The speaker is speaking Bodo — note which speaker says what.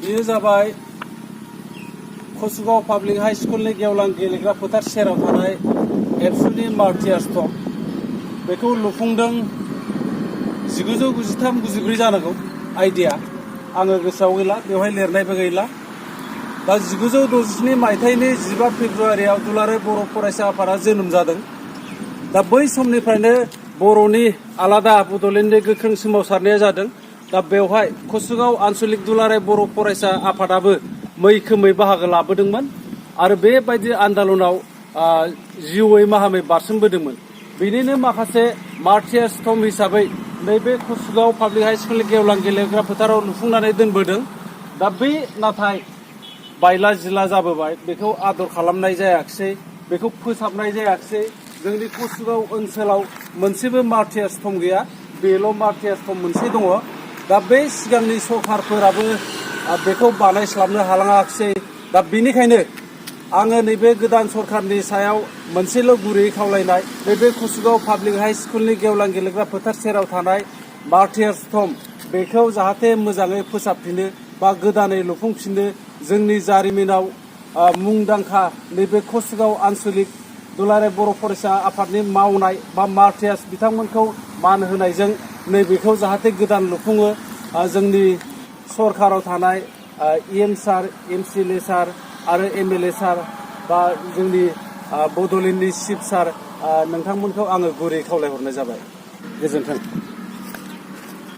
Speaker 1: बेयो जाबाय कसुगाव पाब्लिक हाई स्कुलनि गेवलां गेलेग्रा फोथार सेराव थानाय एबसुनि मार्टियार्स दं। बेखौ लुफुंदों 1993-94 जानांगौ आइडिया, आङो गोसोआव गैला, बेवहाय लिरनायबो गैला। दा 1967 मायथाइनि 15 फेब्रुआरियाव दुलाराय बर' फरायसा आफादा जोनोम जादों। दा बै समनिफ्रायनो बर'नि आलादा बड'लेण्डनि गोख्रों सोमावसारनाया जादों। दा बेवहाय कसुगाव आन्सलिक दुलाराय बर' फरायसा आफादाबो मैखोमै बाहागो लाबोदोंमोन आरो बेबायदि आन्दालनाव जिउयै माहामै बारसोमबोदोंमोन। बेनिनो माखासे मार्टियार्स थम हिसाबै नैबे कसुगाव पाब्लिक हाई स्कुलनि गेवलां गेलेग्रा फोथाराव लुफुंनानै दोनबोदों। दा बे नाथाय बायला जिला जाबोबाय, बेखौ आदर खालामनाय जायाखिसै, बेखौ फोसाबनाय जायाखिसै। जोंनि कसुगाव ओनसोलाव मोनसेबो मार्टियार्स थम गैया, बेल' मार्टियार्स थम मोनसे दङ। दा बे सिगांनि सरखारफोराबो बेखौ बानायस्लाबनो हालाङाखिसै। दा बेनिखायनो आङो नैबे गोदान सरखारनि सायाव मोनसेल' गुरैयै खावलायनाय, नैबे कसुगाव पाब्लिक हाई स्कुलनि गेवलां गेलेग्रा फोथार सेराव थानाय मार्टियार्स थम बेखौ जाहाथे मोजाङै फोसाबफिनो बा गोदानै लुफुंफिनो। जोंनि जारिमिनाव मुंदांखा नैबे कसुगाव आन्सलिक दुलाराय बर' फरायसा आफादनि मावनाय बा मार्टियार्स बिथांमोनखौ मान होनायजों नैबेखौ जाहाथे गोदान लुफुङो। जोंनि सरकाराव थानाय EM सार, MCLA सार आरो MLA सार बा जोंनि बड'लेण्डनि चिफ सार, नोंथांमोनखौ आङो गुरै खावलायहरनाय जाबाय। गोजोन्थों।